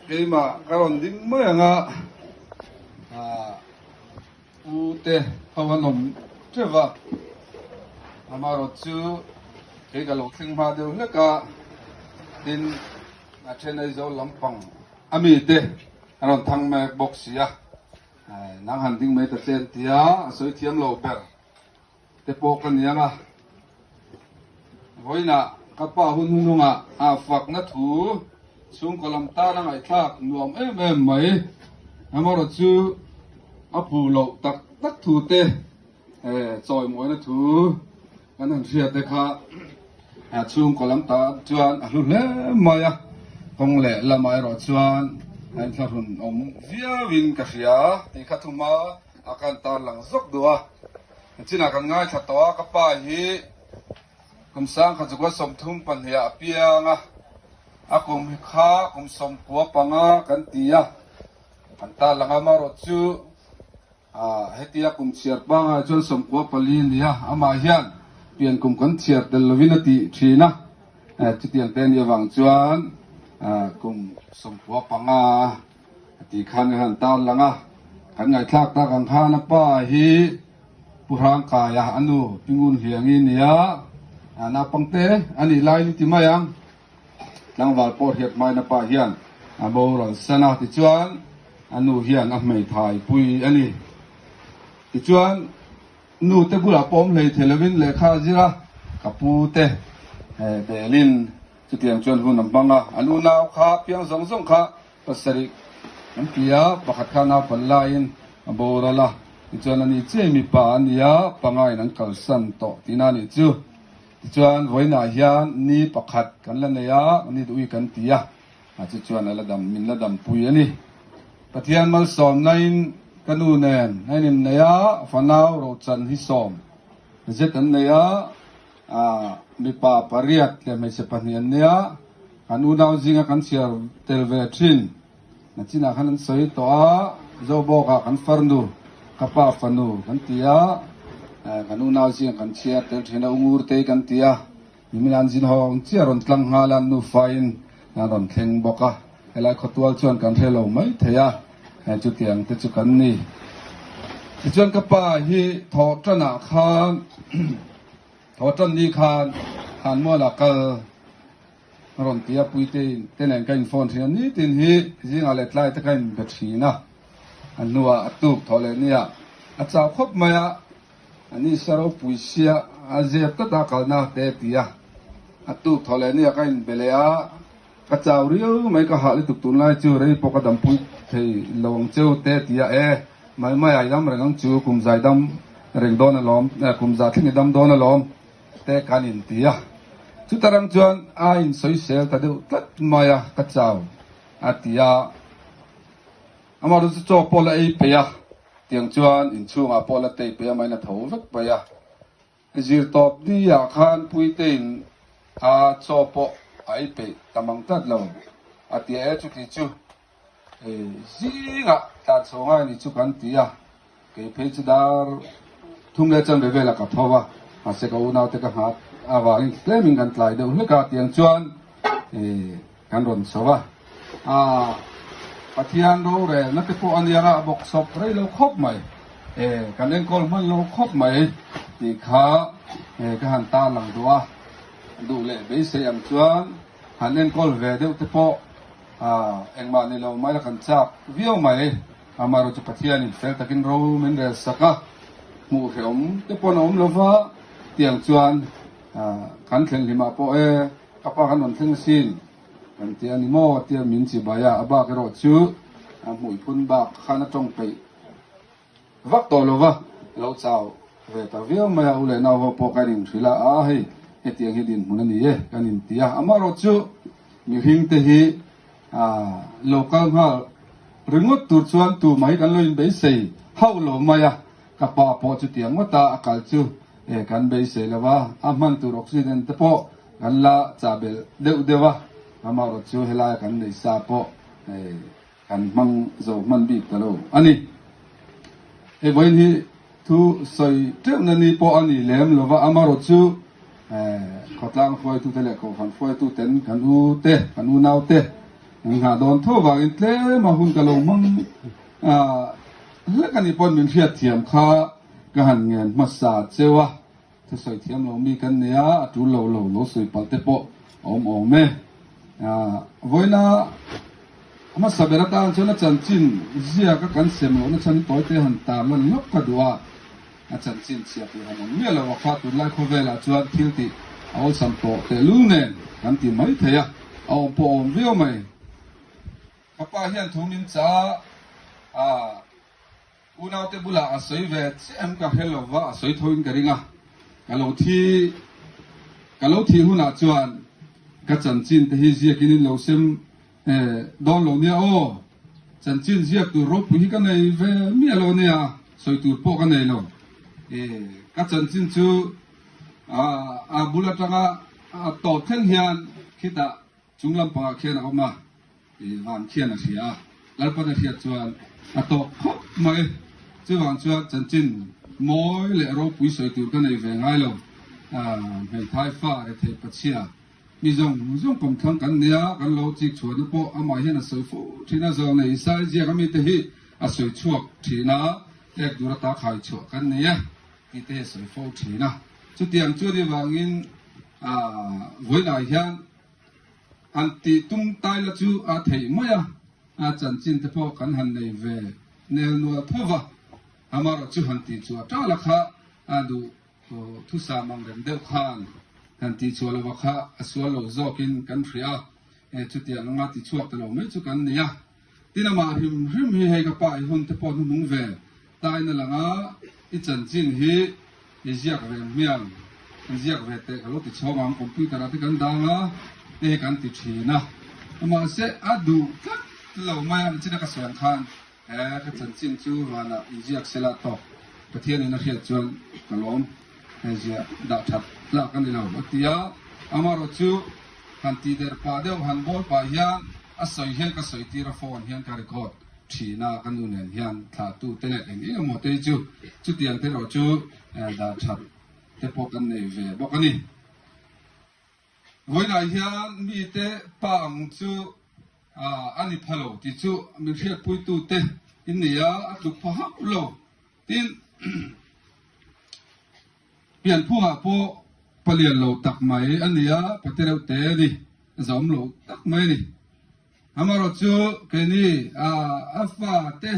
Keimah ka rawn ding mai ang a, u te ho an awm teuh a, amaherawhchu kei ka lo thleng hma deuh hlek a, tin a then Aizawl lampang a mite an rawn thang mek bawk si a, nang han ding mai ta che an ti a, a sawi thiam lo ber. Te pawh ka niang a, vawiinah ka pa hun hunungah a fakna thu chhungkaw lam tan a ngaihthlak nuam em em mai. Amaherawh chu a phu loh tak tak thu te chawimawina thu kan han hriat te kha chhungkaw lam tan chuan a hlu hle mai a, kawng leh lamah erawh chuan a inthlahrun awm viauin ka hria tih kha thuma a kan tarlang zawk duh a. Chinah kan ngaithla tawh a, ka pa hi kum sangkhat zakua 32 ah a piang a, a kum kha kum 95 kan ti a, kan tarlang a, amaherawhchu hetia kum chhiar pangai chuan 94 a ni a, amah hian pian kum kan chhiar tel lovin a tih thin a, chutiang te anih avang chuan kum 95 Tih khan ka han tarlang a, kan ngaihthlak tak ang khan a pa hi Pu Hrangkaia a nu Pi Ngunhliangi nia, naupangte a nih laiin i ti mai ang, tlangval pawh hriat hmain a pa hian a boral san a, tichuan a nu hian a hmeithai pui a ni. Tichuan nu te bulah pawh awm hlei thei lovin lehkha a zir a, ka pu te belin chutiang chuan hun a hmang a, an unau kha piang zawng zawng kha Pasarih an ti a, pakhat kha naupan laiin a boral a, tichuan ani chiah mipa a ni a, pangain an kalsan tawh tihna a nih chu. Tichuan vawiinah hian ni pakhat kan la nei a, ni duh i kan ti a, chu chuan a la dam, min la dampui a ni. Pathian malsawmnain ka nu nen a inneih a, fanau rochan hi sawm zet an nei a, Mipa pariat leh hmeichhe pahnih an nia, kan unau zinga kan chhiar tel ve thin. Nachinah khan an sawi tawh a, Zobawkah kan farnu, ka pa fanu kan ti a, kan unau zinga kan chhiar tel thin a, Ungurtei kan ti a, nimin an zin hawng chiah rawn tlang nghal a, nufain an rawn thleng bawk a, helai khawtual chuan kan hre lo mai thei a, chutiang te chu kan ni. Tichuan ka pa hi thawh tanah khan. Thawhtan ni khan Hanmuala kal a rawn ti a, Puite te nen ka in phone thin a, nitin hi zingah leh tlai te ka in be thin a, a hnuah a tuk thawh leh nia a chau khawp mai a, a ni sa ropui sia a zep tlat a kalna te a ti a, a tuk thawh leh nia ka in be leh a. Ka chau riau mai ka hah lutuk tunlai chu rei pawh ka dampui thei lo ang cheu te ti a e mai mai a i dam reng ang chu kum zai dam reng dawn alawm kum za thleng i dam dawn alawm te kan in ti a chuta rang chuan a in sawisel ta deuh tlat mai a ka chau a ti a amah chu chaw pawh la ei peih a tiang chuan inchhungah pawh la tei peih a mahin a tho vek mai a. Zirtawp ni ah khan Puitein a chaw pawh a ei peih ta mang tlat lo a ti a, e chuti chu zingah tlan chho ngai ni chu kan ti a, kei phei chu dar thum leh chanve velah ka tho a, mahse ka unaute ka nghat avangin tlemin kan tlai deuh hlek a, tiang chuan Kan rawn chho a, aah Pathian rorelna te pawh a nia a bawk sawp rei lo khawp mai, e kan enkawl hman lo khawp mai tih kha e ka han tarlang duh a, duh leh beisei ang chuan han enkawl ve deuh te pawh aah engmah ni lo mai la kan chak viau mai, amaherawhchu Pathianin fel takin ro min rel sak a, hmuh hrehawm te pawh a awm lo va, tiang chuan aah kan thlen hlimah pawh e. Ka pa kan rawn thleng asin kan ti a ni maw tia min chi bai a, a bak erawh chu a hmuih phun bak khan a tawng peih vak tawh lo va, lo chau ve ta viau mai a, u leh nau ho pawh kan inhrilh a, aa hei hetiang hi dinhmun a ni e kan inti a, amaherawh chu mihring te hi lo kal nghal ringawt tur chuan tumah hi kan lo inbeisei hauh lo mai a, ka pa pawh chutiang ngawt a a kal chu kan beisei lo va, a hman tur oxygen te pawh Kan la chah belh deuh deuh a, amaherawh chu helaia kan nei sa pawh kan hmang zo hman bik ta lo a ni. Hei vawiin hi thu sawi teuhna ni pawh a ni lem lo va, amaherawh chu khawtlang hruaitute leh kohhran hruaituten kan u te, kan unau te. Nghah dawn tho vangin tlem a hun ka lo hmang hlek a nih pawn min hriatthiam kha ka han ngen hmasa cheu a, thusawi thiam lo mi kan nei a, a tul lo lo lo sawi palh te pawh a awm awm e. Vawiina hmasa ber atan chuan a chanchin ziaka kan sem lohna chhan hi tawite han tarlan lawk ka duh a. A chanchin chhia tur han awm miah lo a kha tunlai khawvelah chuan thil tih a awlsam tawh tehlul nen kan ti mai thei a, a awm pawh a awm viau mai. Ka pa hian thu min cha a, unaute bulah a sawi ve chiah em ka hre lo va, a sawi tho in ka ring a, ka lo thi ka lo thih hunah chuan ka chanchin te hi ziakin in lo sem Dawn lo nia aw, chanchin ziak tur ropui hi ka nei ve miah lo nia, sawi tur pawh ka nei lo. Ka chanchin chu a bul atanga a tawp thleng hian khitah chung lampangah khian a awm a, van khian a hria a, Lalpan a hriat chuan a tawp khawp mai. Chuvang chuan chanchin mawi leh ropui sawi tur ka nei ve ngai lo, hmeithai fa rethei pachhia. Mi zawng zawng kawmthlang kan nia, kan lo chik chhuahna pawh amah hian a sawi fo thin a, zawng nei Isai ziak a mite hi a sawi chhuak thin a, ek dur ata khai chhuah kan ni e tih te hi a sawi fo thin a. Chutiang chu anih vangin vawiinah hian han tih tum tai la chu a theih mai a, a chanchin te pawh kan han nei ve nel nual tho va, amaherawhchu chu han tih chhuah tal a kha a duh Thusam ang reng deuh khan han tihchhuah lova kha a sual lo zawkin kan hria a, chutiang anga tichhuak ta lo mai chu kan ni a. Tin amah hrim hrim hi hei ka pa i hun te pawh hnuhnung ve taina langa i chanchin hi i ziak ve hmiang, i ziak ve teh ka lo ti chhawng ang, computer ah te kan dang a te hi kan ti thin a, mahse a duh tlat lo mai a, nichina ka sawi ang khan He ka chanchin chu vanah inziak sela tawk Pathianin a hriat chuan ka lawm he ziah dah that tlak a ni lo a ti a, amaherawh chu han tih der pah deuh han bawl pah hian a sawi hian ka sawi tir a phone hian ka record thin a ka nu nen hian thlah tu te leh eng eng emaw te hi chu chutiang te erawh chu dah that te pawh kan nei ve bawk a ni. Vawiinah hian mite pa ang chu a ni pha lo tih chu min hriatpuitute in ni a, a tluk pha hauh lo. Tin, pianphungah pawh palian lo tak mai a ni a, pate reuh te a ni, zawm lo tak mai a ni. Amaherawh chu keini a fate,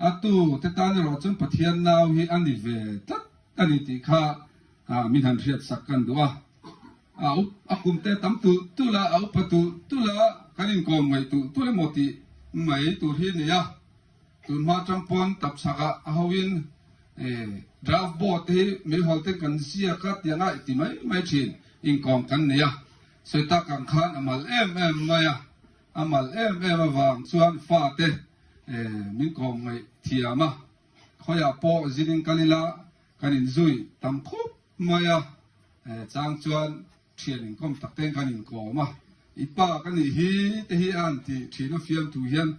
a tu te tan erawh chuan Pathian nau hi a ni ve tlat a ni tih kha min han hriatsak kan duh a. A up a kum te tam tulh tulh a, a upa tulh tulh a, kan inkawm ngaih tulh tulh emaw tih mai tur hi a ni a. Tun hma atang pawn tap chhakah a hoin draft board te hi meihawl ten kan ziak a tiang a ti mai mai thin inkawm kan nei a. Sawi tak ang khan a mal em em mai a, a mal em em avang chuan fate min kawm ngaih thiam a, khawiah pawh zin kal ila kan inzui tam khawp mai a, chang chuan thian inkawm tak ten kan inkawm a, i pa ka nih hi te hi a han ti thin a, fiamthu hian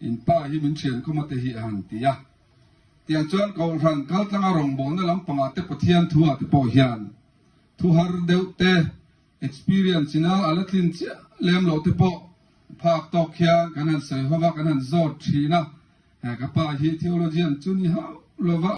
in pa hi min thian khawm a te hi a han ti a. Tiang chuan Kohhran kaltlanga rawngbawlna lampangah te Pathian thu ah te pawh hian thu har deuh te experience ina a la tlin chiah lem loh te pawh phak tawk hian kan han sawi ho va, kan han zawt thin a, ka pa hi theologian chu ni hauh lova.